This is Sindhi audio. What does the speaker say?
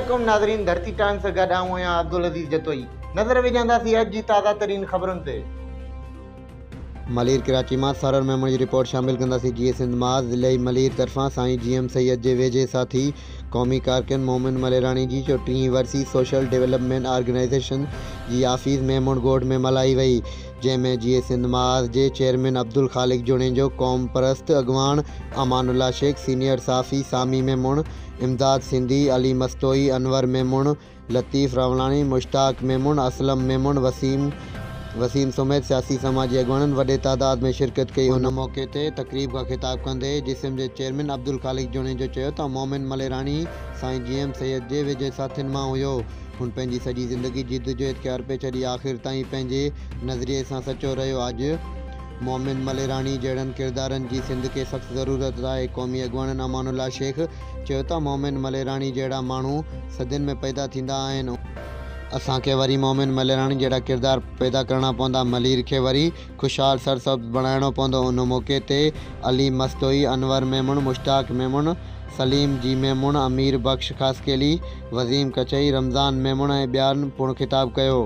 عليڪم ناظرين ڌرتي ٽائيمز سان گڏ آئون آهيان عبدالعزيز جتوئي نظر وجهنداسين اڄ جي تازه ترين خبرن تي. ملير ڪراچي مان سرور ميمڻ جي رپورٽ شامل ڪنداسين جيئي سنڌ محاذ ضلعي ملير طرفان سائين جي ايم سيد جي ويجهي ساٿي قومي ڪارڪن مومن مليراڻي جي چوٽيهين ورسي سوشل ڊولپمينٽ آرگنائيزيشن جي آفيس ميمڻ ڳوٺ ۾ ملهائي وئي جنهن ۾ جيئي سنڌ محاذ جي چيئرمين عبدالخالق جوڻيجو قومپرست اڳواڻ امان الله شيخ سينيئر صحافي سامي ميمڻ امداد سنڌي علي مستوئي انور ميمڻ لطيف راولاڻي، مشتاق ميمڻ، اسلم ميمڻ، وسيم وسيم سميت سياسي سماجي اڳواڻن وڏي تعداد ۾ شرڪت ڪئي. ان موقعي تي تقريب کان خطاب ڪندي جسم جي چيئرمين عبدالخالق جوڻيجو چيو ته مومن مليراڻي سائين جي ايم سيد جي ويجهي ساٿين مان هيو. هن پنهنجي سڄي زندگي جدوجهد کي ارپي ڇڏي آخر تائين پنهنجي نظريي سان سچو رهيو. اڄ مومن مليراڻي جهڙن ڪردارن جي سنڌ کي سخت ضرورت آهي. قومي اڳواڻن امان الله شيخ چيو ته مومن مليراڻي جهڙا ماڻهو صدين ۾ پيدا ٿيندا آهن، اسان کي وري مومن مليراڻي جهڙا ڪردار پيدا ڪرڻا پوندا، ملير کي وري خوشحال سرسبز بڻائڻو پوندو. ان موقعي تي علي مستوئي، انور ميمڻ، مشتاق ميمڻ، سليم جي ميمڻ، امير بخش خاصخيلي، وزيم ڪچهي، رمضان ميمڻ ۽ ٻين پڻ خطاب ڪيو.